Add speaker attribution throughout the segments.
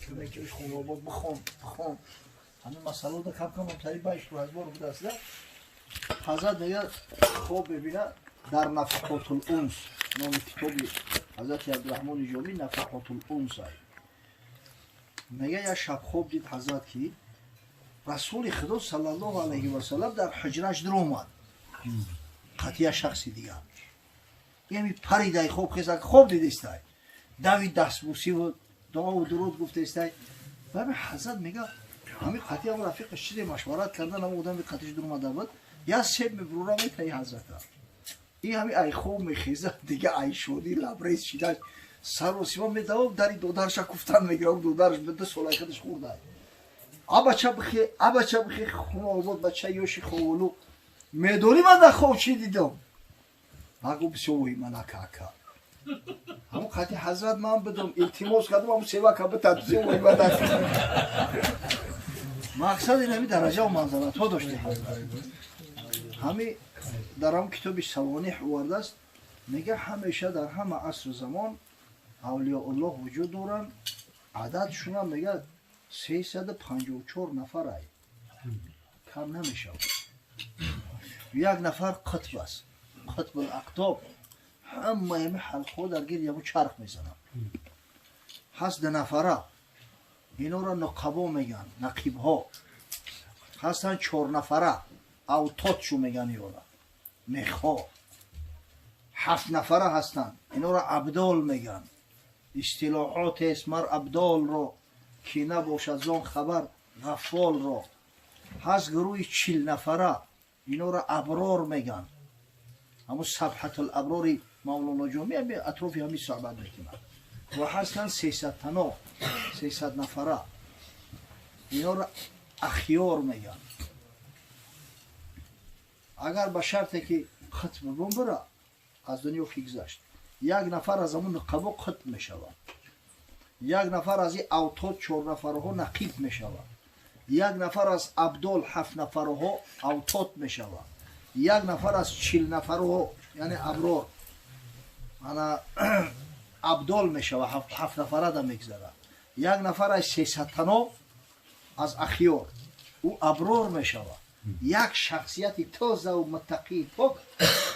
Speaker 1: Зикр мекунӣ, хонобод бихон, бихон. Ҳамин масъаларо кам кам тари байш разбор будааст. Ҳазрат мегӯяд, хоб мебинад дар Нафақотул Унс, номи китоби ҳазрати Абдурраҳмони Ҷомӣ Нафақотул Унс ай. Мегӯяд, як шаб хоб дид ҳазрат, ки Расули Худо саллаллоҳу алайҳи васаллам дар ҳуҷраш даромад қатъи як шахси дигар. Ями паридай хоб хеза, хоб дидистай, дави дастбусиву дуову дуруд гуфтаистай. Ҳами ҳазрат мегӯяд, ҳами қатъи ам рафиқаш чизе машварат кардан, ам одами қатъиш дуромада буд, як себ мебурура метаи ҳазрата. Ин ҳами ай хоб мехеза, дига ай шодӣ лабрез шидаш, саросима медавам, дари додарша куфтан мегирам. Додараш ду солай худаш хурдай. Абача бихе, абача бихе, хона обод, бача ёши ховулу медонӣ, ман дар хоб чӣ дидам? Багу бисёр воҳиманака, ака. Ҳамон қати ҳазрат ман бидум, илтимос кардам, ҳамон севака битад, бисёр воҳиманака. Мақсад ин ҳами дараҷаву манзалатҳо дошти ҳазрат. Ҳами дар ҳамон китоби Савонеҳ овардааст, мега, ҳамеша дар ҳама асру замон авлиёуллоҳ вуҷуд доранд. Ададшунам, мега, 354 нафарай, кам намешавад. Як нафар қутб аст, қутбул ақтоб, ҳамаи ҳами ҳалқаҳо дар гирди ҳамун чарх мезананд. Ҳаст ду нафара, инора нуқабо мегӯянд, нақибҳо. Ҳастанд чорнафара, автотшу мегӯянд, ёра мехҳо. Ҳафт нафара ҳастанд, инора абдол мегӯянд. Истилоҳотест мар абдолро, ки набошад зон хабар ғаффолро. Ҳаст гурӯҳи 40 нафара, инора аброр мегӯянд. Ҳамун Сабҳатул Аброри Мавлоно Ҷомӣ ҳами атрофи ҳамин суҳбат мекунад. Ва ҳастанд 300 тано, 300 нафара, инора ахёр мегӯянд. Агар ба шарте ки қутб бумбира, аз дунё ки гузашт, як нафар аз ҳамун нуқабо қутб мешавад, як нафар аз ин автод чорнафараҳо нақиб мешавад, як нафар аз абдол ҳафт нафараҳо автод мешавад, як нафар аз 40 нафараҳо, яъне аброр, ана абдол мешавад, ҳафт нафарада мегзарад, як нафар аз сесадтано аз ахёр ӯ аброр мешавад. Як шахсияти тозаву муттақии пок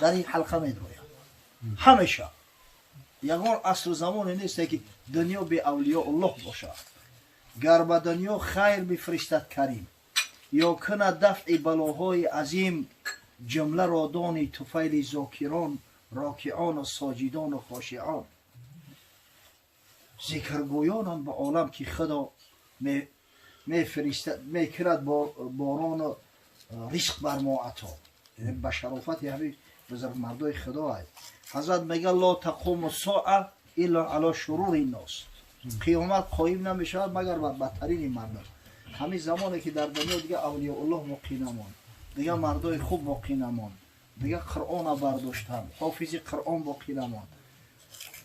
Speaker 1: дар ин ҳалқа медрояд. Ҳамеша ягон асру замоне несте, ки дунё беавлиёуллоҳ бошад. Гар ба дунё хайр бифиристад Карим ё кунад дафъи балоҳои азим, ҷумларо дони туфайли зокирон, рокиону соҷидону хошион, зикргӯёнанд ба олам, ки Худо мефиристад, мекунад борону ризқ бар мо ато. Яъне ба шарофати ҳамин бузургмардои Худо ай. Ҳазрат мега: «Ло тақуму соа илла ало шурури нос», қиёмат қоим намешавад, магар бар бадтарини мардум. Ҳамин замоне ки дар дунё дига авлиёуллоҳ боқӣ намонд, дига мардои хуб боқӣ намонд, дига Қуръона бардоштанд, ҳофизи Қуръон боқӣ намонд,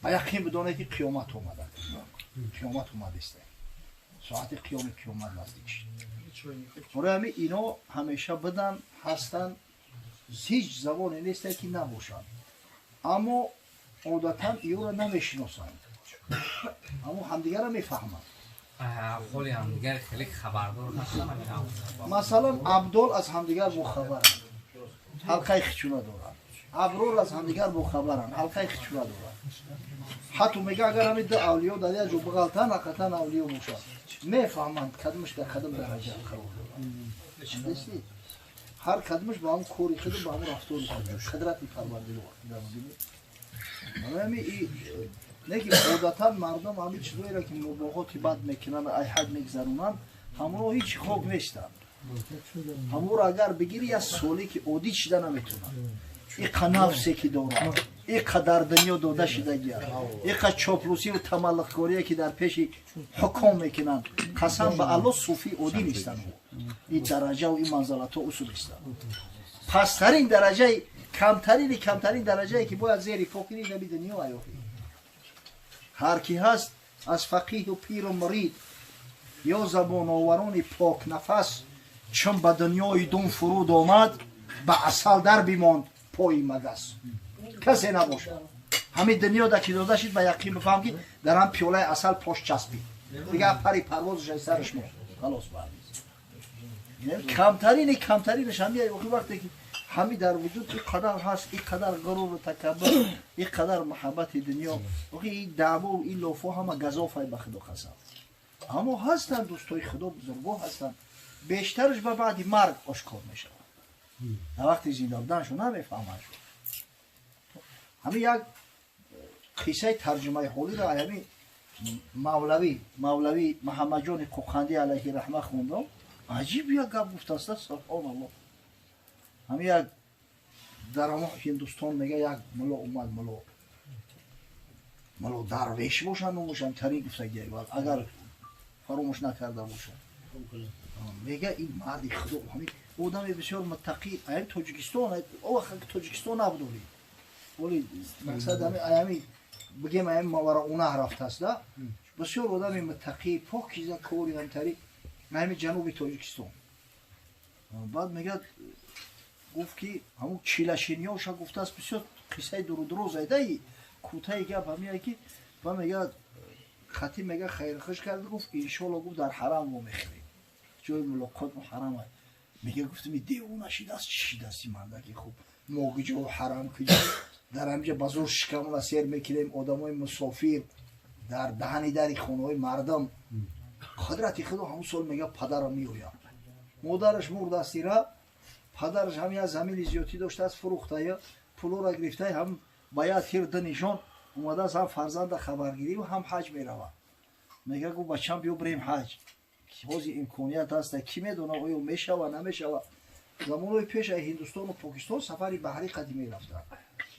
Speaker 1: ба яқин бидонед, ки қиёмат омада, қиёмат омадиста, соати қиёми қиёмат наздик шид. Барои ҳамин ино ҳамеша бидан, ҳастанд, ҳеҷ забоне несте, ки набошанд. Аммо одатан иёро намешиносанд, аммо ҳамдигарро мефаҳманд.
Speaker 2: Ҳоли ҳамдигар хеле хабардор ҳастанд ҳамин авлиё.
Speaker 1: Масалан, абдол аз ҳамдигар бохабаранд, ҳалқаи хичуна доранд. Аброр аз ҳамдигар бохабаранд, ҳалқаи хичуна доранд. Ҳатто мега, агар ҳамин ду авлиё дар як ҷо биғалтанд, ҳақиқатан авлиё бошад, мефаҳманд, кадомаш дар кадом дараҷа қарор дорад. Дидисӣ? Ҳар кадомаш ба ҳамн кори худу, ба ҳамн рафтори худ, қудрати Парвардигор. Барои ҳамин не ки одатан мардум ҳамин чизоеро, ки мубоҳоти бад мекунанд, айҳад мегзаронанд, ҳамоно ҳеҷ хок нестанд. Ҳамонро агар бигирӣ, як соле ки оддӣ шида наметавонад. Иқа нафсе ки дорад, иқа дар дунё дода шидагия, иқа чоплусиву тамаллуқкорие, ки дар пеши ҳуком мекунанд, қасам ба Алло, суфии оддӣ нестанд. Ин дараҷаву ин манзалатҳо усул нестанд. Пасттарин дараҷаи, камтарини камтарин дараҷае, ки бояд зери по кунӣ, наби дунё аёфӣ. Ҳар ки ҳаст аз фақиҳу пиру мурид ё забоноварони покнафас, чун ба дунёи дун фуруд омад, ба асал дар бимонд пои магас. Касе набошад, ҳамин дунё да ки дода шид, ба яқин бифаҳм, ки дар ҳам пиёлаи асал пош часпид. Дигар пари парвозаш аз сараш мо халос баъд. Камтарини камтаринаш ҳами вақте ки ҳами дар вуҷуд ин қадар ҳаст, ин қадар ғуруру такаббур, ин қадар муҳаббати дунё, охи ин даъво, ин лофо ҳама газофай, ба Худо қасам. Аммо ҳастанд дӯстои Худо, бузургҳо ҳастанд, бештараш ба баъди марг ошкор мешавад. Дар вақти зинда буданашон намефаҳманд. Ҳамин як қиссаи тарҷумаи ҳолиро ҳамин мавлавӣ Муҳаммадҷони Қӯқандӣ алайҳи раҳма хондам. Аҷиб як гап гуфтааст, субҳоналлоҳ. Ҳамин як дар ҳамон Ҳиндустон мега як мулло омад, мулло дарвеш бошанд, номошам тарин гуфтагиай, агар фаромӯш накарда бошад. Мега ин марди Худо, ҳамин одами бисёр муттақӣ, аями Тоҷикистон, о вақт Тоҷикистон набудори. Вале мақсад ҳамин бигем аями Маварауннаҳр рафтааст, да? Бисёр одами муттақӣ, покиза, кори ҳамтари, ҳамин ҷануби Тоҷикистон. Баъд мегӯяд, гуфт ки ҳамун чилашиниёша гуфтааст, бисёр қиссаи дуру дурозай, кӯтаи гап ҳамиае ки ба мегӯяд хатиб мега хайрхуш кард, гуфт иншоалло, гуфт дар ҳарам мо мехӯрем, ҷои мулоқот мо ҳарам. Мега гуфтам девона шидааст, чӣ шидааст ин мардаки хуб, мо куҷо, ҳарам куҷо, дар ҳамҷа ба зур шикамона сер мекунем, одамои мусофир дар даҳани дари хонаҳои мардум. Қудрати Худо, ҳамун сол мега падарам меояд, модараш мурдастира, падараш ҳам як замини зиёдтӣ доштааст, фурӯхтая, пулора гирифтая, ҳам ба як тир ду нишон омадааст, ҳам фарзанда хабаргирӣ, ҳам ҳаҷ меравад. Мега гуфт бачам биё бирем ҳаҷ, ҳозир имконият ҳаст, кӣ медона оё мешава намешава. Замонҳои пеш ай Ҳиндустону Покистон сафари баҳрӣ қади мерафтанд,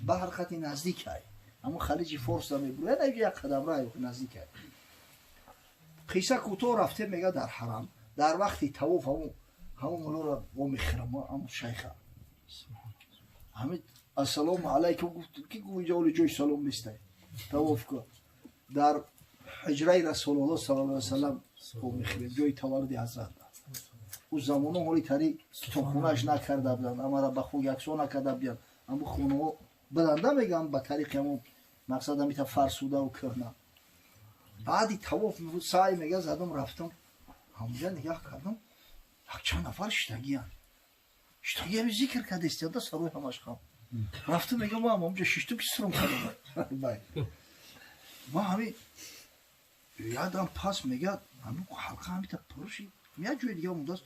Speaker 1: баҳр қади наздикай, ҳамун Халиҷи Форс мебурояд, як қадам рай наздикай. Қисса кӯтоҳ, рафтем мега дар ҳарам, дар вақти тавоф ҳамун муллоро во мехӯрам, ҳамун шайха ҳамин ассалому алайкум гуфт, ки гуфт инҷа оли ҷои салом нестай, тавоф кун. Дар ҳиҷраи Расулуллоҳ саллаллоҳу алайҳи васаллам во мехӯрем, ҷои таваллуди ҳазрат. Ӯ замоно ҳоли тари китобхонааш накарда буданд, амара ба хок яксон накарда буданд, аммо хонаҳо буданда мегӯям ба тариқи ҳамон мақсад ҳамита фарсудаву кӯҳна. Баъди тавоф саъй мега задам, рафтам ҳамонҷа, нигаҳ кардам, якчанд нафар шиштагиянд, шиштаги ҳами зикр кардастиянда, сарои ҳамаш хам. Рафтам мегам ман ҳамонҷа шиштам ки сиром кардам. Ма ҳами ядам пас мегӯяд ҳамин ҳалқа ҳамита пурши, як ҷои дига мондааст,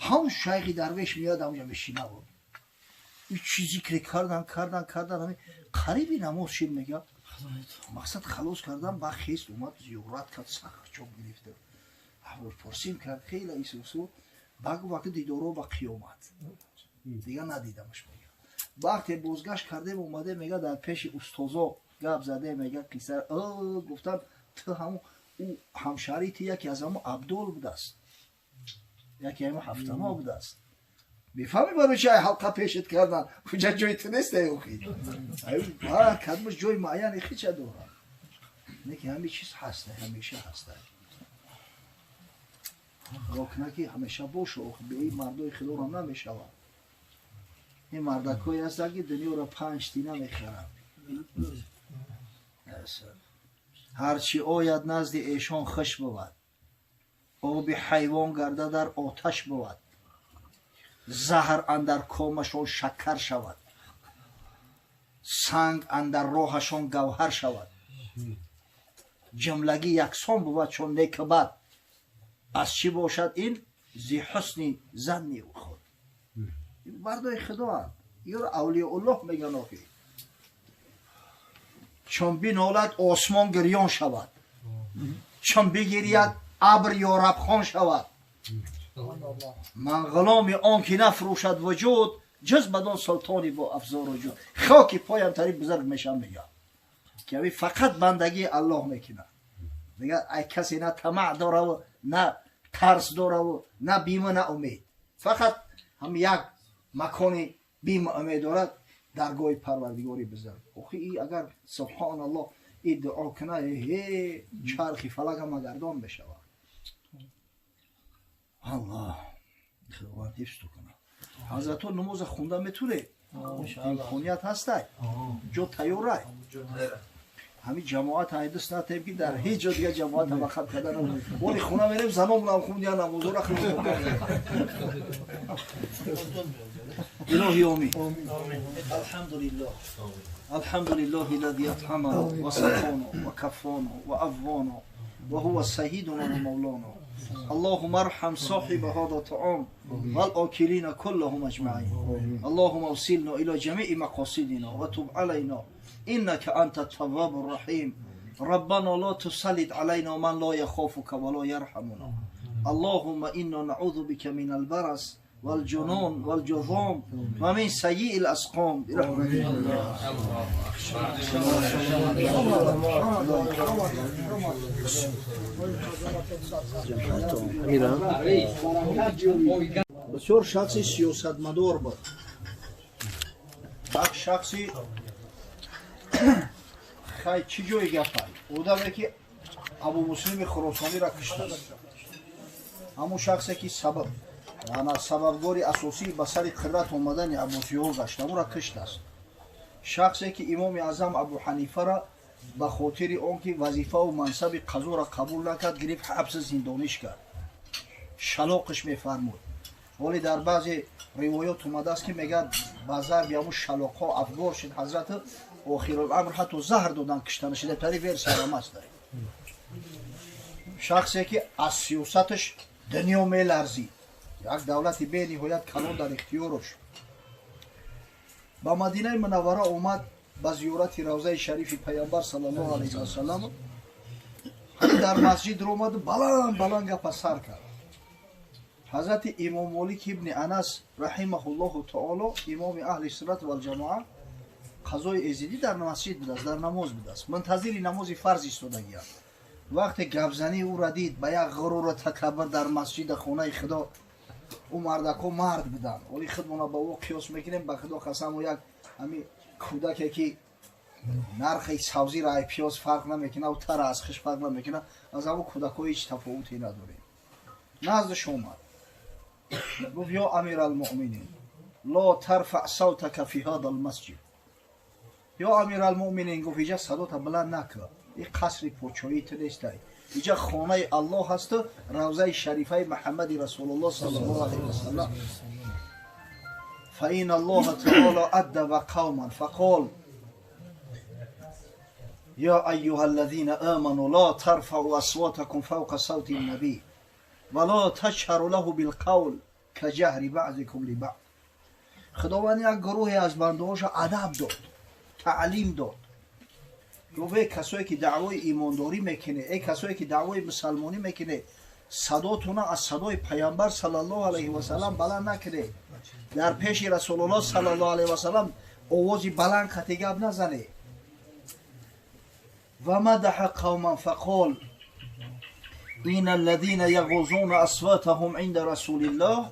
Speaker 1: ҳамун шайхи дарвеш меяд, ҳамонҷа мешина. Ин чӣ зикре кардан кардан кардан, ҳамин қариби намоз шид мега, мақсад халос кардан, ба хест омад, зиёрат кард, сахт чоп гирифта, аҳволпурсим кард, хеле исусу багу вақти дидоро ба қиёмат дига надидамаш. Мега вақте бозгашт кардем, омадем, мега дар пеши устозо гап задем, мега қисса гуфтам, ту ҳамун ӯ ҳамшаҳрии ту яке аз ҳамун Абдол будааст, яке ҳамун ҳафтано будааст. Мефаҳмӣ барои чи ҳалқа пешет кардан? Куҷа ҷои ту нест, охи кадмаш ҷои муайяне хича дорад, не ки ҳамин чиз ҳаста, ҳамеша ҳаста, рокна ки ҳамеша боша. Охи бе ин мардои худоро намешавад. Ин мардакҳое ҳастанд ки дунёро панҷ тина мехаранд. Ҳарчи ояд назди эшон хуш бувад, оби ҳайвон гарда дар оташ бувад, заҳр андар комашон шакар шавад, санг андар роҳашон гавҳар шавад, ҷумлагӣ яксон бувад чун неку бад, аз чӣ бошад ин зи ҳусни занни худ. Мардои худоанд, ёро авлиёуллоҳ мегӯянд. Охи чун бинолад осмон гирён шавад, чун бигирияд абр ёрабхон шавад, ман ғуломи он ки нафрӯшад вуҷуд ҷуз бадон султони бо афзору ҷуд. Хоки поям тари бузург мешам, мегӯяд ки ави фақат бандагии Аллоҳ мекунад. Мегӯяд ай касе на тамаъ дораву, на тарс дораву, на биму, на умед, фақат ҳам як макони биму умед дорад, даргоҳи Парвардигори бузург. Охи и агар субҳоналлоҳ и дуо кунад, ҳе чархи фалак ҳама гардон мешавад. Аллоҳ Худованд ҳифзту кунад. Ҳазратҳо намоза хонда метуре, имконият ҳастай, ҷо тайёрай. ҳамин ҷамоат ҳайдис натем ки дар ҳеҷ ҷо дига ҷамоат мақаб карда вори хона мерем заномонам хун я намозора хун. илоҳи омин. алҳамдулиллоҳ алҳамдулиллоҳи аллази атъамана ва сақона ва каффона ва аввона ва ҳува саййидуна ва мавлона. اللهم ارحم صاحب هذا الطعام والآكلين كلهم أجمعين. اللهم اوصلنا إلى جميع مقاصدنا وتب علينا إنك أنت التواب الرحيم. ربنا لا تسلط علينا من لا يخافك ولا يرحمنا. اللهم إنا نعوذ بك من البرص والجنون والجذام ومن سيء الأسقام برحمتك. بسیار شخصی سیاستمدار بود، یک شخصی خیلی چی جای گپای одаме ки Абу Муслими Хуросониро куштааст, ҳамон шахсе ки сабаб ана сабабгори асосии ба сари қиррат омадани аббосиҳо гашт, ҳамонро куштааст. Шахсе ки имоми аъзам Абу Ҳанифара ба хотири он ки вазифаву мансаби қазоро қабул накард, гирифт ҳабси зиндониш кард, шалоқиш мефармуд. Вале дар баъзе ривоят омадааст ки мегӯяд ба зарби ҳамун шалоқҳо афгор шуд ҳазрат, охируламр ҳатто заҳр додан киштанаш. Тари версиярам аст. Шахсе ки аз сиёсаташ дунё меларзид, як давлати бениҳоят калон дар ихтиёрош, ба Мадинаи Мунаввара омад ба зиёрати равзаи шарифи Пайғамбар саллаллоҳу алайҳи васаллам. Дар масҷид омаду баланд баланд гапа сар кард. Ҳазрати Имом Молик ибни Анас раҳимаҳуллоҳу таоло, имоми аҳли суннат валҷамоа, қазои эзидӣ дар масҷид будааст, дар намоз будааст, мунтазири намози фарз истодагианд. Вақте гапзании ӯра дид, ба як ғуруру такаббур дар масҷида хонаи Худо, ӯ мардакҳо мард буданд, оли худмона ба ӯ қиёс мекунем, ба Худо қасам, як ҳами кӯдаке ки нархи савзиро ай пиёз фарқ намекунад, тара аз хиш фарқ намекунад, аз ҳамон кӯдакҳо ҳеҷ тафовуте надорем. Наздаш омад, гуфт: ё амиралмуъминин, ло тарфаъ савтака фи ҳада алмасҷид. Ё амиралмуъминин, гуфт, иҷа садота баланд накун, ин қасри подшоҳии ту нестай, иҷа хонаи Аллоҳ ҳасту равзаи шарифаи Муҳаммади Расулуллоҳ саллаллоҳу алайҳи васаллам. فإن الله تعالى أدب قوما فقال يا أيها الذين آمنوا لا ترفعوا أصواتكم فوق صوت النبي ولا تجهروا له بالقول كجهر بعضكم لبعض. خداوند یک گروهی از بنده‌هاش ادب داد، تعلیم داد. گفت ای کسایی که دعوای ایمانداری میکنه، ای کسایی که دعوای مسلمانی میکنه، صداتون از صدای پیامبر صلی الله علیه و سلم بلند نکنه، در پیش رسول الله صلی الله علیه و سلم آوازی بلند خطی گپ نزنه. و مدح قوما فقال این الذين يغضون اصواتهم عند رسول الله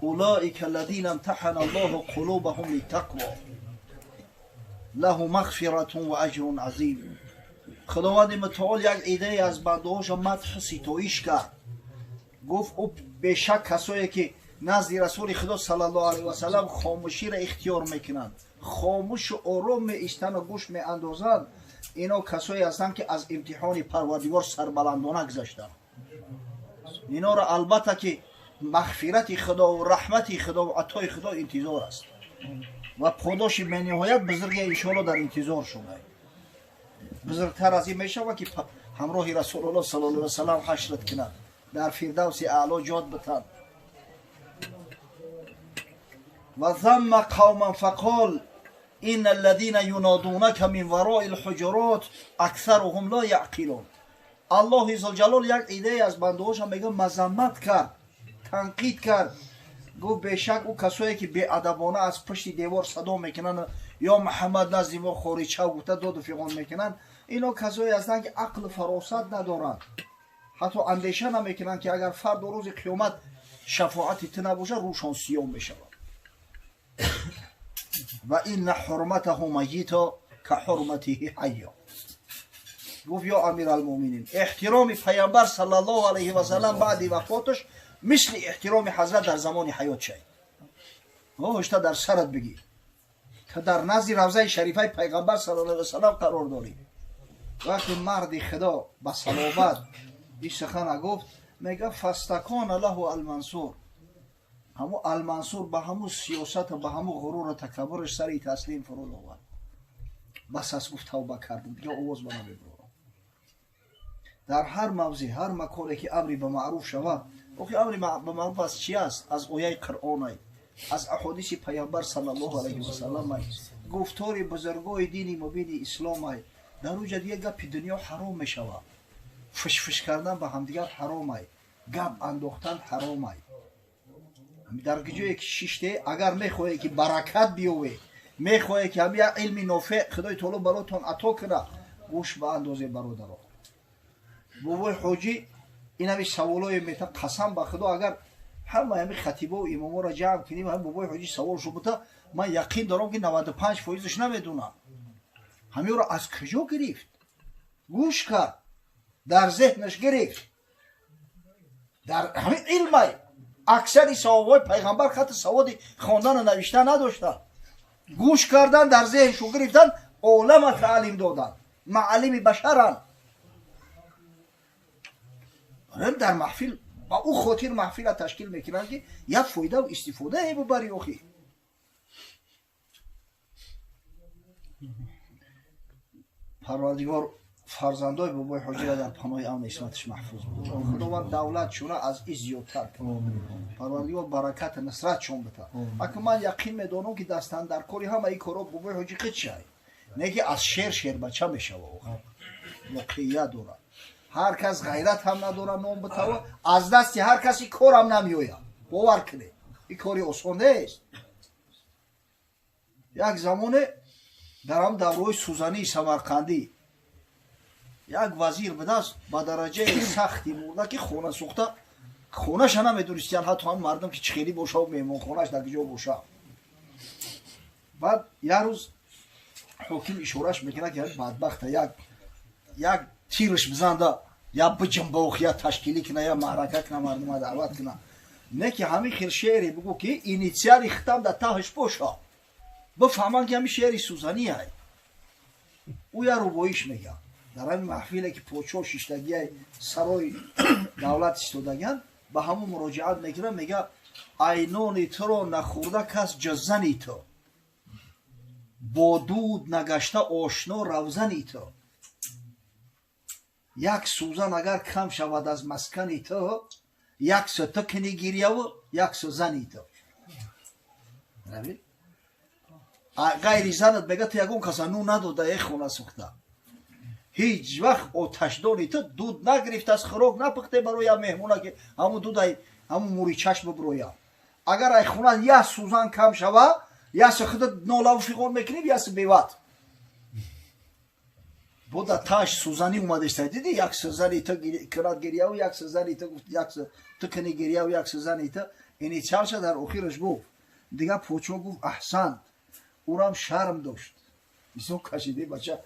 Speaker 1: اولئك الذين امتحن الله قلوبهم للتقوى له مغفرة و اجر عظیم. خداوند متعال یک ایده از بنده‌هاش مدح ستایش کرد، گفت او بشک کسایی که نزد رسول خدا صلی الله علیه و سلم خاموشی را اختیار میکنند، خاموش و آرام میایستند و گوش میاندازند، اینا کسایی هستند که از امتحان پروردگار سربلندانه گذشتند. اینا را البته که مغفرت خدا و رحمت خدا و عطای خدا انتظار است و پاداش بینهایت بزرگ انشاءالله در انتظار شما. بزرگتر از این میشود که همراه رسول الله صلی الله علیه و سلم حشرت کند، در فردوس اعلی جاد بتند. و ذم قوما فقال ان الذين ينادونك من وراء الحجرات اکثرهم لا يعقلون. الله ذوالجلال یک ایده از بنده‌هاش میگه مذمت کرد، تنقید کرد، گفت بشک او کسایی که بی‌ادبانه از پشت دیوار صدا میکنن یا محمد نزد ما خارج شو گفته داد و فیغان میکنن، اینا کسایی هستند که عقل فراست ندارند، حتی اندیشه نمیکنن که اگر فردا روز قیامت شفاعت تو نباشه روشان سیاه میشود. و این حرمته میتا که حرمته حیا. گفت یا امیرالمومنین، احترام پیامبر صلی الله علیه و سلم بعد وفاتش مثل احترام حضرت در زمان حیات شد. هشتا در سرت بگیر که در نزد روضه شریفه پیغمبر صلی الله علیه و سلم قرار داری. Вақте марди худо ба салобат ин сухана гуфт, мега фастакона лаҳу Алмансур. Ҳаму Алмансур ба ҳаму сиёсату ба ҳаму ғуруру такаббураш сари таслим фуруд овард. Бас аст, гуфт, тавба кардам, дига овоз ба намебурам. Дар ҳар мавзеъ, ҳар маконе ки амри ба маъруф шавад, охи амри ба маъруф аз чи аст? Аз ояи Қуръонай, аз аҳодиси Паямбар саллаллоҳу алайҳи васалламай, гуфтори бузургои дини мубини исломай. Дар уҷа дига гапи дунё ҳаром мешавад, фишфиш кардан ба ҳамдигар ҳаромай, гап андохтан ҳаромай. Дар ҷое ки шиште, агар мехоҳе ки баракат биёве, мехоҳе ки ҳам як илми нофеъ Худои таоло баротон ато кунад, гӯш ба андозе, бародаро. Бобои ҳоҷӣ ин ҳами саволое мета, қасам ба Худо, агар ҳама ҳами хатибову имоморо ҷамъ кунем, ҳами бобои ҳоҷӣ савол шубута, ман яқин дорам ки 95%-ш намедонам. Ҳамиёро аз куҷо гирифт? Гӯш кард, дар зеҳнаш гирифт, дар ҳамин илмай. Аксари савобҳои пайғамбар хатти саводи хондану навишта надошта, гӯш кардан, дар зеҳншу гирифтан, олама таълим додан, маълими башаранд. Дар маҳфил ба ӯ хотир маҳфила ташкил мекунанд, ки як фоидаву истифодае бубари. Охи Парвардигор фарзандои бобои ҳоҷира дар паноҳи амни исматаш маҳфуз буд. Худованд давлат чуна аз и зиёдтар кунад. Парвардигор баракати нусрат чон бита. Ака ман яқин медонам, ки дастандаркори ҳама ин корҳо бобои ҳоҷи қичай, не ки аз шер шербача мешава. Охир воқеият дорад, ҳар кас ғайрат ҳам надорад ном битава, аз дасти ҳар каси корам намеояд. Бовар кунед, ин кори осон нест. Як замоне дар ҳам давраҳои сӯзании Самарқандӣ як вазир будааст, ба дараҷаи сахти мурда, ки хона сӯхта, хонаша намедонистиян ҳатто ҳам мардум, ки чӣ хелӣ бошаву меҳмонхонаш дар куҷо боша. Баъд як рӯз ҳоким ишораш мекунад, ки бадбахта як тирш бизанда, я биҷимбох, я ташкилӣ куна, я маърака куна, мардума даъват куна, не ки ҳамин хел шеъре бигӯ, ки инициали хитам дар таҳаш боша, бифаҳманд, ки ҳамин шеъри сӯзанияй. Ӯ я рубоиш мегӯяд дар ҳамин маҳфиле, ки подшоҳ шиштагиай, сарои давлат истодагианд, ба ҳамун муроҷиат мекунад, мега: айнони туро нахӯрда кас ҷаззани ту, бо дуд нагашта ошно равзани ту, як сӯзан агар кам шавад аз маскани ту, як сӯ ту кини гирьяву, як сӯ зани ту. Ғайри занат, мега, ту ягон каса ну надода, э хона сӯхта, ҳеҷ вақт оташдони ту дуд нагирифтааст, хӯрок напухте барои як меҳмона, ки ҳамун дудай ҳамун мури чашм биброя. Агар ай хона як сӯзан кам шава, як сӯ худат нолаву фиғон мекунӣ, як сӯ беват бода таш сӯзанӣ омадеста. Диди, як сӯзани ту кунад гирьяву, як сӯзани ту гуфт, як сӯ ту кунӣ гирьяву, як сӯзани ту. Инициалша дар охираш гуфт. Дигар подшоҳ гуфт: аҳсант. Ӯрам шарм дошт, бисёр кашиде бача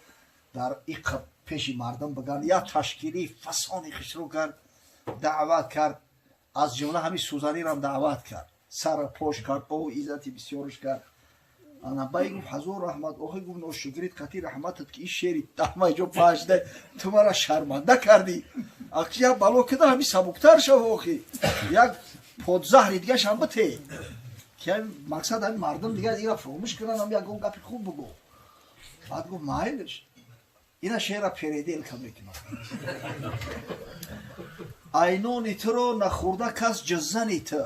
Speaker 1: дар иқа пеши мардум биган. Як ташкилӣ фасони хишрӯ кард, даъват кард, аз ҷумла ҳамин сӯзанирам даъват кард, сара пош кард, о иззати бисёрш кард. Анабай гуфт: ҳазор раҳмат. Охи, гуфт, ношукрит қати раҳматат, ки ин шери даҳмай ҷо паҳшда, ту мара шарманда кардӣ. Ак як бало кида, ҳами сабуктар шав. Охи як подзаҳри дигашам бите, ки мақсад ҳами мардум дигар ира фаромӯш кунанд, ҳам ягон гапи хуб бугӯ. Баъд гуфт: майлиш, ина шеъра переделка мекунам. Айнони туро нахӯрда кас ҷаззани ту,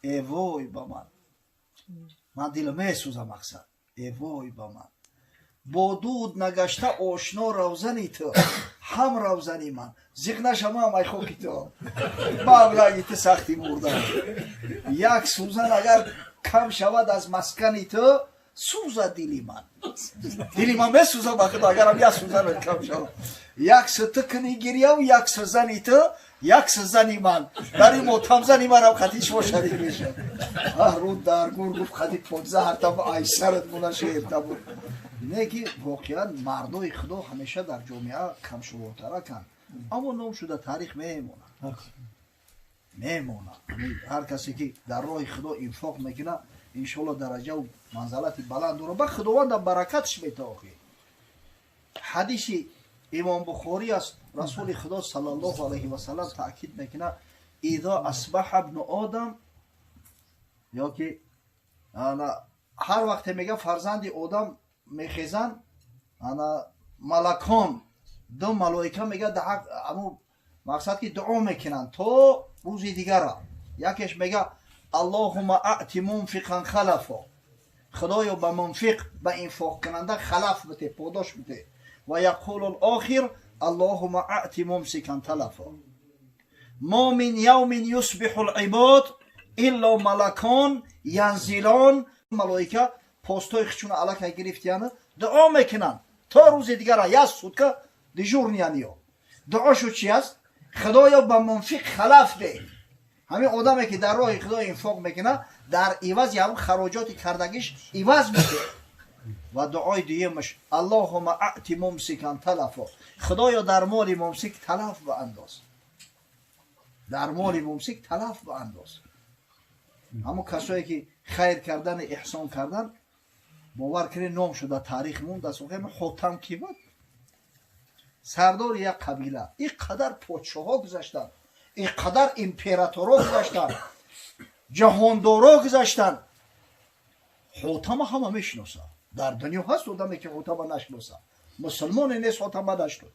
Speaker 1: эвой ба ман, ман дила месӯза, мақсад, эвой ба ман, бо дуд нагашта ошно равзани ту, ҳам равзани ман зиқ нашамам, ай хоки ту мавлаги ту сахти мурда, як сӯзан агар кам шавад аз маскани ту, сӯза дили ман, дили ман месӯза ба худо, агарам як сӯзан кам шавад. Як сӯ ту кунӣ гирьяву, як сӯ зани ту, як сӯ зани ман, дар ин мотамзани манам хати шумо шарик мешавад. Рӯд дар гур, гуфт, хати подзаҳартабу айсарат буна шеъртабу. Не ки воқеан мардои худо ҳамеша дар ҷомеа камшумортараканд, аммо ном шуда таърих мемонад, мемонад. Ҳар касе ки дар роҳи худо инфоқ мекунад, иншоалло дараҷаву манзалати баланд дорад, ба Худовандам баракатш метоохӣ. Ҳадиси Имом Бухорӣ аст, Расули Худо саллаллоҳу алайҳи васаллам таъкид мекунад: изо асбаҳа ибну одам, ё ки ҳар вақте мега фарзанди одам мехезанд, ана малакон, ду малоика мега аму мақсад ки дуо мекунанд то рӯзи дигара. Якеш мега: аллоҳума аъти мунфиқан халафо, худоё ба мунфиқ, ба инфоқкунанда халаф бите, подош бите. Ва яқулу лохир: аллоҳума аъти мумсикан талафо. Мо мин явмин юсбиҳу либод илло малакон янзилон. Малоика постои хичуна аллакай гирифтияна дуо мекунанд то рӯзи дигара, як сутка дежурный яниё. Дуошу чи аст? Худоё ба мунфиқ халаф де. Ҳамин одаме ки дар роҳи Худо инфоқ мекунад, дар ивази ҳамн хароҷоти кардагиш иваз меде. Ва дуои дуюмаш: аллоҳума аъти мумсикан талафо, худоё дар моли мумсик талаф баандоз, дар моли мумсик талаф баандоз. Ҳамон касое ки хайр кардан, эҳсон кардан, бовар кунед, ном шуда таърих мондааст. Хотам ки буд? Сардори як қабила. Ин қадар подшоҳҳо гузаштанд, ин қадар императорҳо гузаштанд, ҷаҳондорҳо гузаштанд, Хотама ҳама мешиносад. Дар дунё ҳаст одаме ки Хотама нашиносад? Мусулмоне нест Хотама нашинос.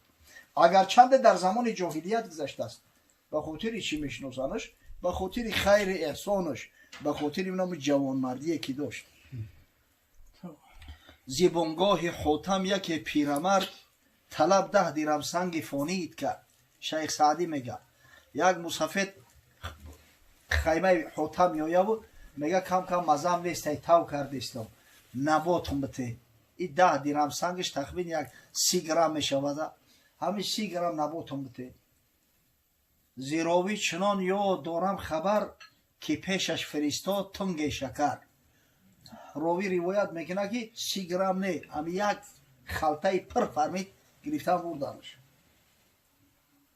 Speaker 1: Агарчанде дар замони ҷоҳилият гузаштааст. Ба хотири чӣ мешиносанаш? Ба хотири хайри эҳсонаш, ба хотири номи ҷавонмардие ки дошт. Зибонгоҳи Хотам яке пирамард талаб 10 дирам санги фонид кард. Шайх Саъдӣ мега, як мусафед хаймаи Хотам меояву мега: кам кам мазам нестай, тав кардистам, наботум бите. И 10 дирам сангиш тахмин як 30 грамм мешавада, ҳамин 30 грамм наботум бите. Зировӣ чунон ёд дорам хабар, ки пешаш фиристод тунге шакар. Ровӣ ривоят мекунад, ки 30 грамм не, ҳами як халтаи пир фармид, гирифтан бурданаш.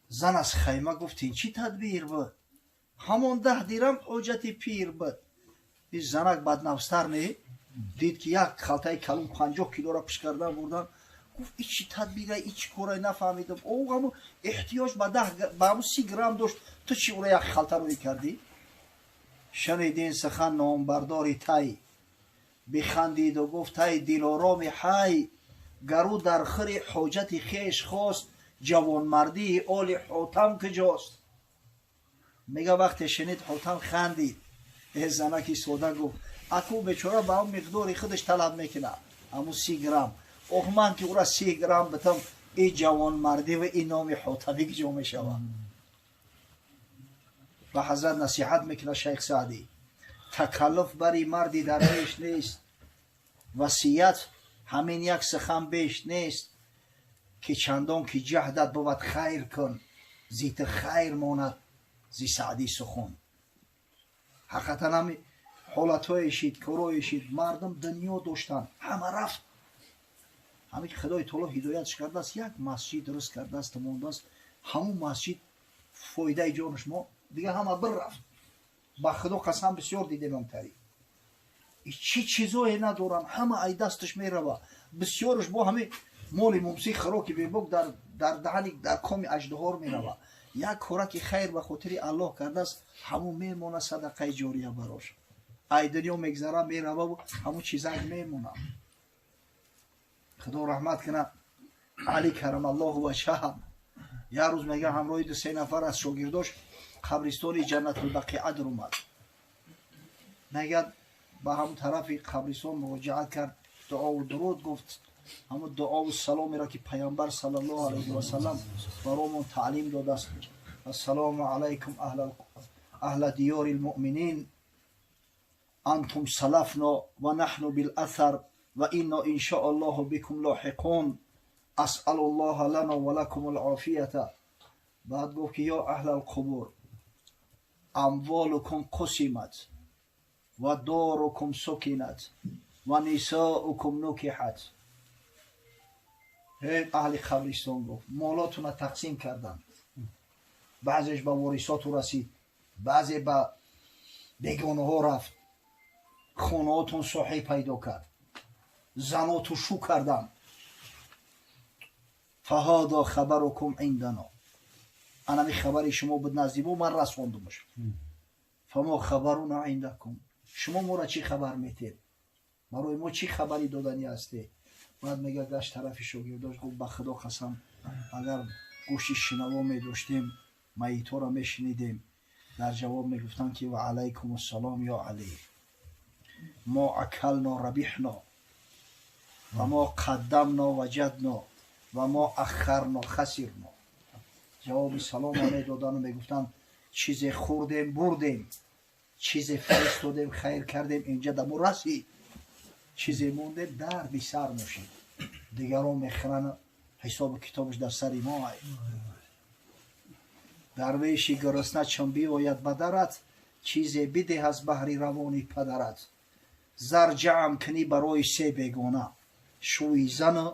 Speaker 1: Зан аз хайма гуфт: ин чӣ тадбир буд? Ҳамон 10 дирам ҳоҷати пир буд. Ин занак баднафстар не, дид ки як халтаи калон 50 килора пиш кардан бурдан, гуфт: ин чӣ тадбира, ин чӣ кора, нафаҳмидам. О ҳамун эҳтиёҷ ба даҳ, ба ҳамун 30 грамм дошт, ту чӣ ура як халта рӯй кардӣ? Шунид ин сухан номбардори тай, бихандиду гуфт: ай дилороми ҳай, гару дар хири ҳоҷати хеш хост, ҷавонмардии оли Ҳотам куҷост? Мега, вақте шунид Ҳотам, хандид. Э занаки сода гуфт: аку бечора ба он миқдори худаш талаб мекунад, ҳамун 30 грамм. Ох, ман ки ура 30 грамм битам, и ҷавонмардӣ ва и номи ҳотамӣ куҷо мешавад? Ба ҳазрат насиҳат мекунад шайх Саъдӣ: такаллуф бари марди дарвеш нест, васият ҳамин як сухан беш нест, ки чандон ки ҷаҳдат бувад хайр кун, зи ту хайр монад зи Саъдӣ сухан. Ҳақиқатан ҳами ҳолатҳое шид, корое шид, мардум дунё доштанд, ҳама рафт. Ҳамин ки Худои таоло ҳидоятш кардааст, як масҷид дуруст кардааст, мондааст ҳамун масҷид, фоидаи ҷонаш мо, дигар ҳама бир рафт. Ба Худо қасам, бисёр дидем амтари чӣ чизое надоранд, ҳама ай дасташ мерава. Бисёрш бо ҳами моли мумсик, хӯроки бебок дар даҳани, дар коми аждаҳор мерава. Як кораки хайр ба хотири Аллоҳ кардааст, ҳамун мемона, садақаи ҷория барош. Ай дунё мегзара, мерававу ҳамун чизак мемона. Худо раҳмат кунад Али карамаллоҳу ваҷҳаҳ. Як рӯз мега, ҳамроҳи ду се нафар аз шогирдош қабристони Ҷаннатулбақиа даромад. Мегӯяд, ба ҳамун тарафи қабристон муроҷиат кард, дуову дуруд гуфт, ҳамун дуову саломеро ки Паёмбар саллаллоҳу алайҳи васаллам баромон таълим додааст: ассалому алайкум аҳла диёри лмуъминин, антум салафно ва наҳну билаthар ва инно иншоа аллоҳу бикум лоҳиқун, асалу ллоҳа лано ва лакум алофията. Баъд гуфт ки: ё аҳла алқубур, амволукум қусимат ва дорукум сукинат ва нисоукум нукиҳат. Эй аҳли қабристон, гуфт, молотуна тақсим карданд, баъзеш ба ворисоту расид, баъзе ба бегонаҳо рафт, хонаотон соҳиб пайдо кард, заноту шу карданд. فهذا خبركم عندنا، анами хабари шумо буд назди мо, ман расондумаш. فما خبرنا عندكم، шумо моро чӣ хабар метед, барои мо чӣ хабари доданӣ ҳастед? Баъд мега, гашт тарафи шогирдош, гуфт: ба Худо қасам, агар гӯши шинаво медоштем, майитҳоро мешунидем, дар ҷавоб мегуфтанд, ки ва алайкум ассалом ё Алӣ, ما أكلنا ربحنا وما قدمنا وجدنا وما أخرنا خسرنا. Ҷавоби салома медодану мегуфтанд: чизе хӯрдем, бурдем, чизе фиристодем, хайр кардем, инҷа дамо расид, чизе мондем, дарди сар мошид, дигарон мехӯранд, ҳисобу китобаш дар сари мо. Дарвеши гурусна чун биояд ба дарат, чизе бидеҳ аз баҳри равони падарат. Зар ҷамъ кунӣ барои се бегона: шӯи зану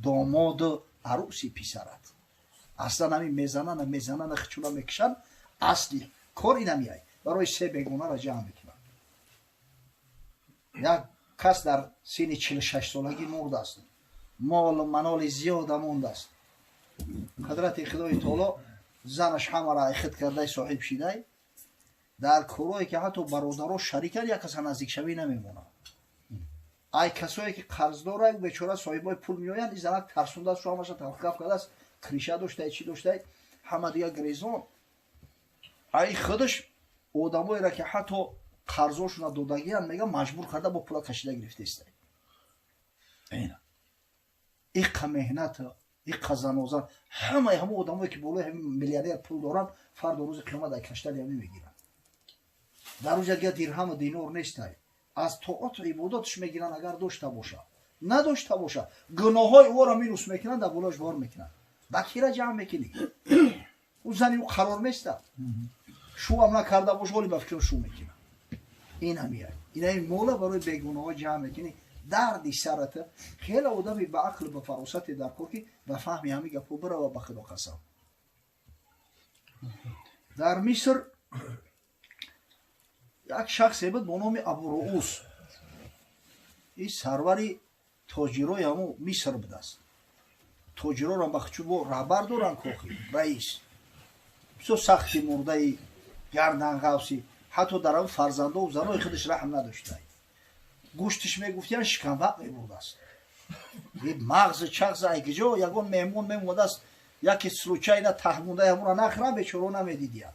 Speaker 1: домоду арӯси писарат. Аслан ҳамин мезанана, мезанана, хичуна мекушанд, асли кор инамиай, барои се бегонаро ҷамъ мекунанд. Як кас дар синни 46-солагӣ мурдааст, молу маноли зиёда мондааст. Қудрати Худои Таоло, занаш ҳамаро айхид кардай, соҳиб шидай. Дар корое ки ҳатто бародаро шарикан, як каса наздикшавӣ намемонад. Ай касое ки қарздора, бечора соҳибои пул меоянд, ин занак тарсондааст, шу ҳамаша талхгаф кардааст, криша доштай, чӣ доштай, ҳама дига грезон. Ай худаш одамоеро, ки ҳатто қарзошуна додагиян, мега, маҷбур карда, бо пула кашида гирифтаистай. Иқа меҳната, иқа занозан, ҳамаи ҳамон одамое ки болои ҳамин миллионер пул доранд, фардо рӯзи қиёмат ай каштали ҳамин мегиранд. Дар рӯза дига дирҳаму динор нестай, аз тоату ибодатш мегиранд, агар дошта боша. Надошта боша, гуноҳҳои ӯро минус мекунанд, дар болош бор мекунанд. Ба кира ҷамъ мекунӣ? Ӯ зани ӯ қарор места, шӯам накарда боша, ҳоли ба фикрам шу мекунад. Ин ҳамия, ина ин мола барои бегуноҳҳо ҷамъ мекунӣ, дарди сарата. Хеле одами ба ақлу ба фаросате дар кор, ки ба фаҳми ҳами гапҳо бирава. Ба Худо қасам, дар Миср як шахсе буд бо номи Абуруус. Ин сарвари тоҷирои ҳамун Миср будааст. Тоҷироро бахчу бо раҳбар доранд, кохи раис. Бисёр сахти мурдаи гарданғавси, ҳатто дар ҳамн фарзандову занои худаш раҳм надоштай. Гӯштиш, мегуфтиян, шикамвақ мебурдааст, мағзи чағзи айкиҷо ягон меҳмон мемодааст, яке случайно таҳмондаи ҳамонро нахӯрам, бечоро намедидиян.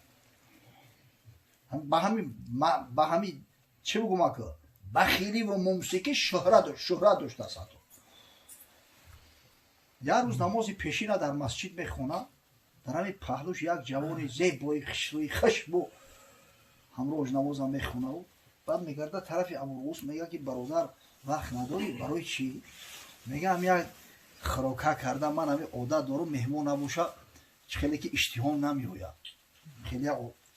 Speaker 1: Ба ҳами чӣ бугум, ака, бахилӣ ва мумсикӣ шӯҳрат доштааст. Ҳатто як рӯз намози пешина дар масҷид мехона, дар ҳамин паҳлӯш як ҷавони зебои хушрӯи хушбу ҳамроҳш намозам мехонаву баъд мегарда тарафи Абуруус, мега, ки бародар, вақт надорӣ? Барои чӣ? Мега, ам як хирока карда, ман ҳами одат дорум, меҳмон набоша, хеле ки иштиҳом намеояд. Хеле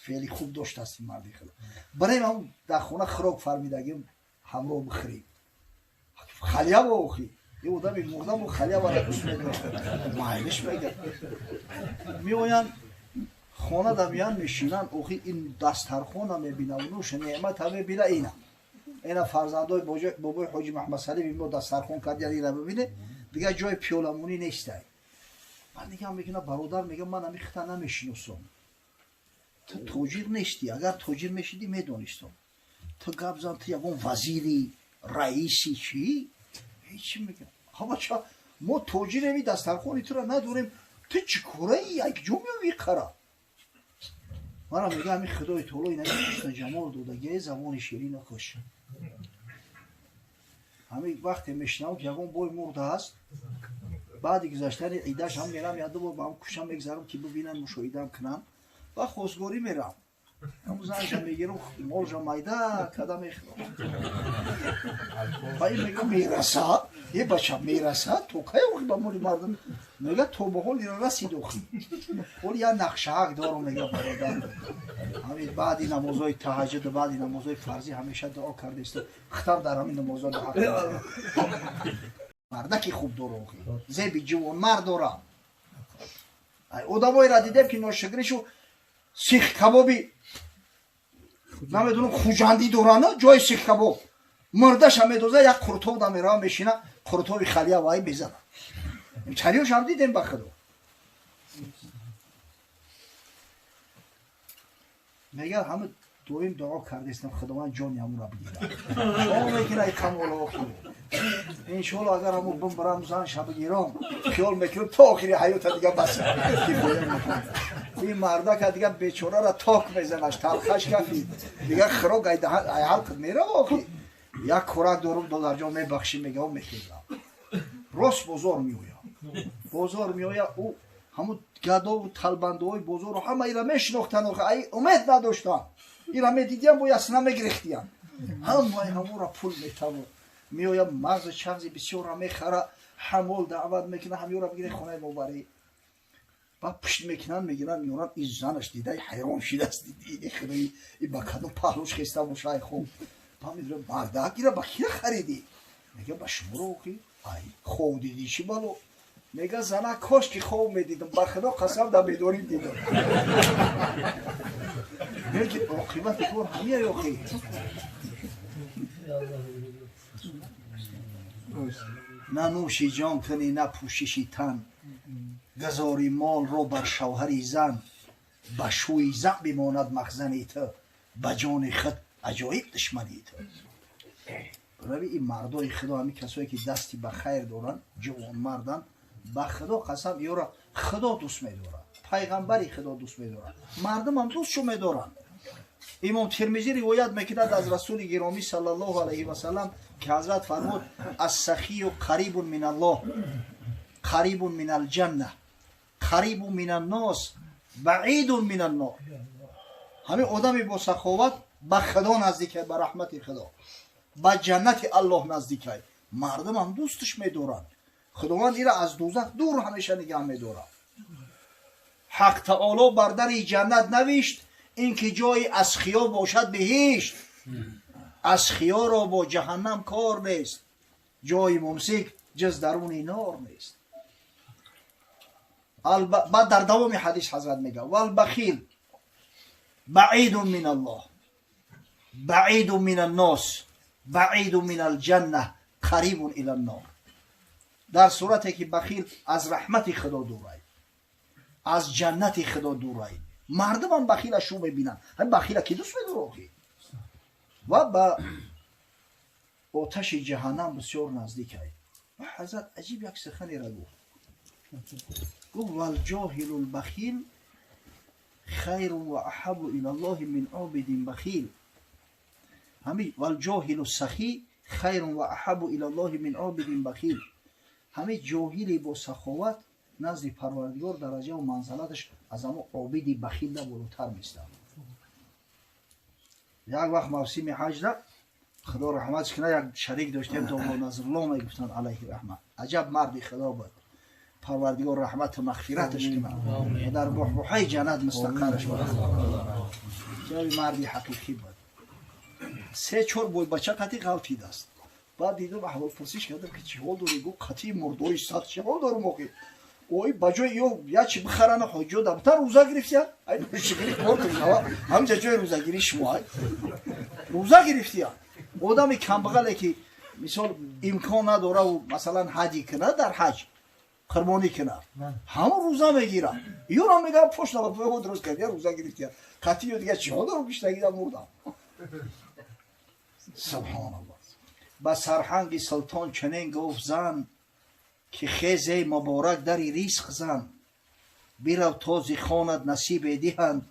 Speaker 1: феъли хуб доштааст ин марди худо. Барем, ҳам дар хона хирок фармидагим, ҳамроҳ бихӯрем. Халява охи, е одами мурдаму халявара дӯст медорад, майлиш, мега. Меоянд хона, да меянд, мешинанд. Охи, ин дастархона мебинав, нӯша неъмата мебина, ина фарзандои бобои Ҳоҷи Маҳмадсалим мо дастархон кардиян, ина бибине, дигар ҷои пиёламонӣ нестай. Баъд нигоҳ мекунад, бародар, мега, ман ами хита намешиносам, ту тоҷир нестӣ, агар тоҷир мешидӣ, медонистам. Ту гап зан, ту ягон вазири, раиси, чӣ? Ҳечи, мега, ҳабача, мо тоҷиреми, дастархони тура надорем, ту чӣ кораи, як ҷо меоӣ қара? Мана, мега, ҳами Худои Таоло ина ҳусну ҷамол додагия, забони ширину хуш. Ҳами вақте мешунавам, ки ягон бой мурдааст, баъди гузаштани идаш ҳам мерам, якду бор ба ҳам кӯча мегзарам, ки бибинам, мушоҳидаам кунам, ва хостгорӣ мерам. Ҳамун занша мегирам, молша майда када мехӯрам. Ва ин мега, мерасад, е бача, мерасад, то кай охи ба моли мардум? Мега, то ба ҳол ира расид, охи ҳол як нақшаак дорам. Мега, бародар, ҳамин баъди намозҳои таҳаҷҷуд, баъди намозҳои фарзӣ ҳамеша дуо кардааст, хитам дар ҳамин намозҳо дуо. Мардаки хуб дора, охи зеби ҷавонмард дорам. Одамоеро дидем, ки ношукришу сих кабоби, намедонам, Хуҷандӣ дорана, ҷои сих кабоб мурдаша медоза, як қуртов да мерава, мешина, қуртови халия вай мезана. Чариёш ҳам дидем ба худо. Мегӯяд ҳама доим дуо кардастам Худованд ҷони ҳамонро бигирад. Шумо мекунад ай камол охир. Иншоалло агар ҳамон бимбарам зан ша бигирам, хиёл мекунам то охири ҳаёта дига бас кифоя мекунам. Ин мардака дига бечораро ток мезанаш, талхаш кафи. Дига хӯрок ай ҳалқат мерава охи. Як хӯрак дорум додарҷон мебахшӣ мегӯям мехезам. Рост бозор меояд. Бозор меояд ӯ ҳамун гадову талбандаҳои бозору ҳама ира мешинохтанд, охи ай умед надоштанд. Ира медидиям бо ясна мегирехтиян. Ҳамаи ҳамонро пул метавон. Меояд мағзи чағзи бисёрро мехара, ҳамол даъват мекунад, ҳамёро бигире хонаи мо барӣ. Баъд пушт мекунанд, мегиранд, меоранд, ин занаш дидай ҳайрон шидааст, диди худои и ба кадом паҳлӯш хеста боша ай хоб. Баъд медонам мардак ира ба кира харидӣ? Мега ба шуморо охи. Ай хоб дидӣ чӣ бало? Мега зана кош ки хоб медидам, ба худо қасам дар бедорӣ дидам. Меги оқибати кор ҳамия охи. На нӯши ҷон кунӣ, на пӯшиши тан, гузори молро бар шавҳари зан, ба шӯи зан бимонад махзани ту, ба ҷони худ аҷоиб душмани ту. Рави ин мардои худо, ҳамин касое ки дасти ба хайр доранд, ҷавонмарданд, ба худо қасам ёро худо дӯст медорад, пайғамбари худо дӯст медорад, мардумам дӯстшо медоранд. Имом Тирмизӣ ривоят мекунад аз расули гиромӣ саллаллоҳу алайҳи васаллам ки ҳазрат фармуд: ассахию қарибун мин аллоҳ, қарибун мин алҷанна, қарибун мин аннос, баидун мин аннор. Ҳамин одами бо саховат ба худо наздикай, ба раҳмати худо, ба ҷаннати аллоҳ наздикай. Мардумам дӯстш медоранд. Худованд ира аз дӯзах дур ҳамеша нигаҳ медорад. Ҳақ таоло бар дари ҷаннат навишт ин ки ҷои асхиё бошад биҳишт. Асхиёро бо ҷаҳаннам кор нест, ҷои мумсик ҷуз даруни нор нест. Баъд дар давоми ҳадис ҳазрат мегӯяд: валбахил баидун мин аллоҳ, баидун мин аннос, баидун мин алҷанна, қарибун ила ннор. Дар сурате ки бахил аз раҳмати худо дурай, аз ҷаннати худо дурай, мардумам бахила шу мебинанд. Ҳамин бахила ки дӯст медорад охи? Ва ба оташи ҷаҳаннам бисёр наздикай. Ва ҳазрат аҷиб як суханеро гуфт. Гуфт: валҷоҳилу лбахил хайрун ва аҳабу илаллоҳи мин обидин бахил. Ҳамин валҷоҳилу сахӣ хайрун ва аҳабу илаллоҳи мин обидин бахил. Ҳамин ҷоҳили бо саховат назди Парвардигор дараҷаву манзалаташ аз ҳамон обиди бахилда болотар местад. Як вақт мавсими ҳаҷда худо раҳматш кунад як шарик доштем, домло Назрулло мегуфтанд алайҳи раҳмат. Аҷаб марди худо буд. Парвардигор раҳмату мағфираташ кунад ва дар буҳбуҳаи ҷаннат мустақарраш бошад. Ҷаноби марди ҳақиқӣ буд. 3-4 бойбача қатӣ ғалтидааст. Баъд дидум аҳволпурсиш кардам ки чӣ ҳол дорӣ? Гуфт қатъи мурдои сахт чӣ ҳол дорум охи? Ой ба ҷои ё я чи бихарана ҳоҷиё дабтар рӯза гирифтия? Ай шикри кор кунава ҳамҷа ҷои рӯзагирӣ шумо ай рӯза гирифтия. Одами камбағале ки мисол имкон надораву масалан ҳаҷи кунад, дар ҳаҷ қурбонӣ кунад, ҳамон рӯза мегирад. Ёро мегӯям пошна ба пои худ дуруст кардия, рӯза гирифтия. Қатъи ё дига чӣ ҳол дорум гиштагида мурдам. Субҳоналлоҳ. Ба сарҳанги султон чунин гуфт зан ки хезе муборак дари ризқ зан, бирав този хонат насибе диҳанд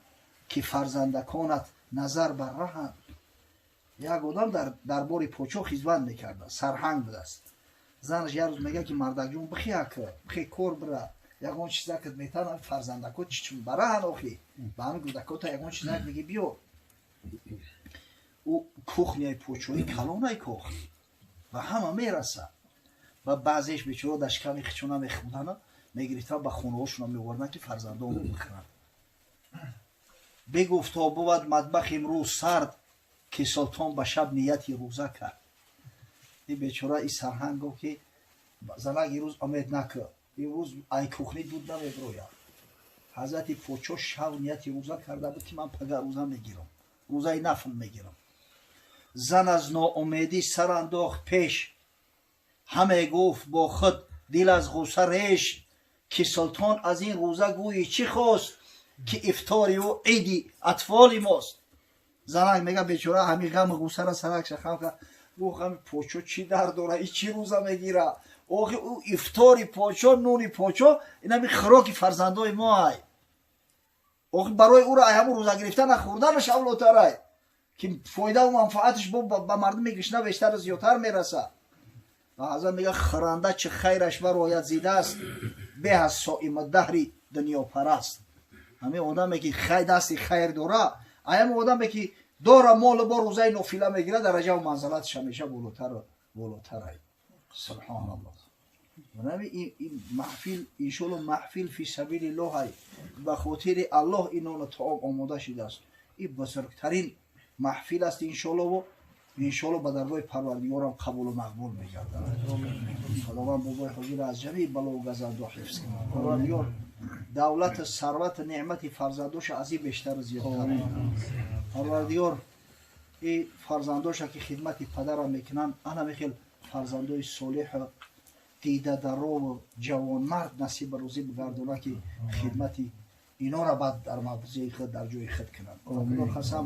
Speaker 1: ки фарзандаконат назар бар раҳанд. Як одам дар дарбори подшоҳ хизмат мекарда, сарҳанг будааст. Занаш як рӯз мегӯяд ки мардакҷон бихе ака, бихе кор бира, ягон чизакат метанам фарзандако чичун бараҳанд охи, ба ҳамин кӯдакота ягон чизак меги биё. Ӯ кухняи подшоҳӣ калонай кох ва ҳама мерасад. Ва баъзеаш бечора дар шиками хичона мехӯрданд, мегирифтанд ба хонаҳошона меоварданд ки фарзандонро бихӯранд. Бигуфт то бувад матбах имрӯз сард, ки султон ба шаб нияти рӯза кард. Ин бечора ин сарҳанг гуфт ки занак имрӯз умед накӯ, имрӯз ай кухни дуд намебирояд. Ҳазрати подшоҳ шаб нияти рӯза карда буд ки ман пага рӯза мегирам, рӯзаи нафл мегирам. Зан аз ноумедӣ сар андохт пеш, ҳаме гуфт бо худ Дил аз ғусса реш, ки султон аз ин рӯза гӯйи чӣ хост, ки ифтори ӯ иди атфоли мост. Занак мега бечора ҳамин ғаму ғуссара саракша хам кард. Гуфт ҳами почо чӣ дард дора, и чӣ рӯза мегира? Охи ӯ ифтори почо, нуни почо, ин ҳами хӯроки фарзандои мо ай. Охи барои ӯро ай ҳамун рӯза гирифтана хӯрданаш авлотарай, ки фоидаву манфааташ бо ба мардуми гишна бештару зиёдтар мерасад. Ва ҳазрат мега хӯранда чӣ хайраш барояд зидааст, беҳ аз соима даҳри дунёпараст. Ҳамин одаме ки дасти хайр дора, ай ҳамин одаме ки дора молу бо рӯзаи нофила мегирад, дараҷаву манзалаташ ҳамеша болотар болотарай. Субҳоналлоҳ. Ин маҳфил иншоалло маҳфил фи сабилиллоҳ ай, ба хотири Аллоҳ ин нону таом омода шидааст. Ин бузургтарин маҳфил аст иншоалло, иншоалло ба даргоҳи Парвардигорам қабулу мақбул мегардад. Худованд бобои ҳозира аз ҷамеи балову газандо ҳифз кунад. Парвардигор давлату сарвату неъмати фарзандоша аз ин бештару зиёдтар. Парвардигор и фарзандоша ки хидмати падара мекунанд, ана мехел фарзандои солеҳу дидадарову ҷавонмард насиба рӯзӣ бигардона, ки хидмати инора баъд дар мавзеи худ, дар ҷои худ кунанд. Парвардигор қасам,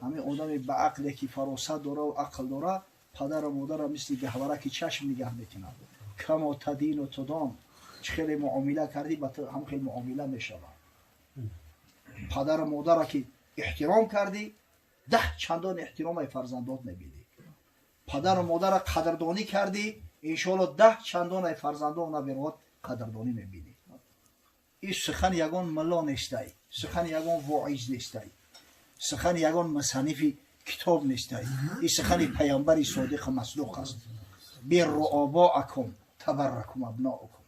Speaker 1: ҳамин одаме ба ақле ки фаросат дораву ақл дора, падару модара мисли гаҳвараки чашм нигаҳ мекунад. Камо тадину тудон, чӣ хеле муомила кардӣ, ба ту ҳам хел муомила мешавад. Падару модара ки эҳтиром кардӣ, 10 чандон эҳтиромаи фарзандот мебинӣ. Падару модара қадрдонӣ кардӣ, иншоалло 10 чандонаи фарзандон наберод қадрдонӣ мебинӣ. Ин сухан ягон мулло нестай, сухан ягон воиз нестай, сухани ягон мусаннифи китоб нестай. Ин сухани паямбари содиқу масдуқ аст. Бирру обоакум табарракум абноукум.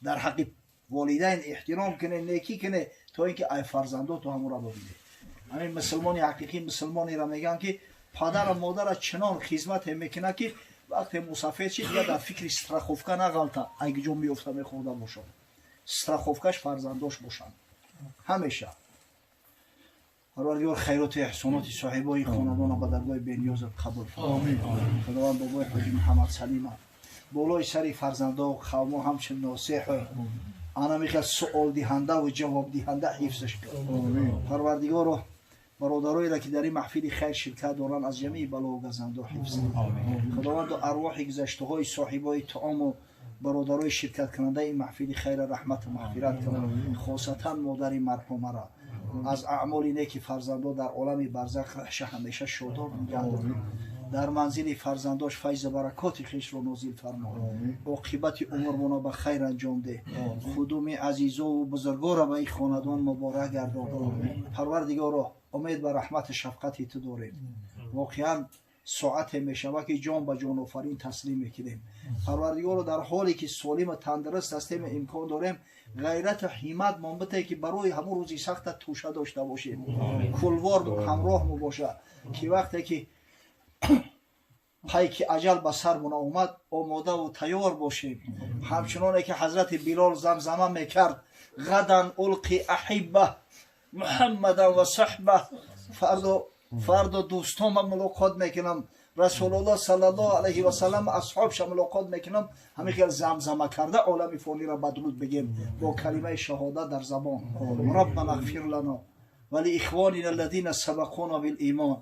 Speaker 1: Дар ҳаққи волидайн эҳтиром куне, некӣ куне, то ин ки ай фарзандоту ҳамонро бибинед. Ҳамин мусулмони ҳақиқӣ мусулмонеро мегӯянд, ки падару модара чунон хизмате мекунад, ки вақте мусафед шид, дигар дар фикри страховка нағалта, ай ҷо меёфта мехӯрда бошад. Страховкаш фарзандош бошанд ҳамеша. Парвардигор хайроту эҳсоноти соҳибои хонадона ба даргоҳи бениёзат қабул фармо. Худованд бобои ҳоҷи Муҳаммад Салима болои сари фарзандо қавмо ҳамчун носеҳу ана мехел суолдиҳандаву ҷавобдиҳанда ҳифзаш кун. Парвардигоро бародароеро ки дар ин маҳфили хайр ширкат доранд, аз ҷамеи балову газандо ҳифз кун. Худованду арвоҳи гузаштаҳои соҳибои таому бародарои ширкаткунандаи ин маҳфили хайра раҳмату мағфират кун, хосатан модари марҳумара аз аъмоли неки фарзандо дар олами барзах раҳша ҳамеша шодоб нигаҳдор. Дар манзили фарзандош файзу баракоти хешро нозил фармо. Оқибати умрмона ба хайр анҷом деҳ. Худуми азизову бузургора ба ин хонадон муборак гардон. Парвардигоро умед ба раҳмату шафқати ту дорем. Воқеан соате мешавад, ки ҷон ба ҷонофарин таслим мекунем. Парвардигоро дар ҳоле ки солиму тандуруст ҳастем, имкон дорем, ғайрату ҳиммат мон бите, ки барои ҳамун рӯзи сахта тӯша дошта бошем, кулвор ҳамроҳ мебошад, ки вақте ки пайки аҷал ба сармон омад, омодаву тайёр бошем. Ҳамчуноне ки ҳазрати Билол замзама мекард: ғадан улқи аҳибба Муҳаммадан ва саҳба. Фардо, фардо дӯстонма мулоқот мекунам, Расулуллоҳ саллаллоҳу алайҳи васаллам асҳобша мулоқот мекунам. Ҳамин хел замзама карда олами фониро бадруд бигем бо калимаи шаҳодат дар забон. Раббана ғфир лана ва лиихвонина аллазина сабақуна билимон.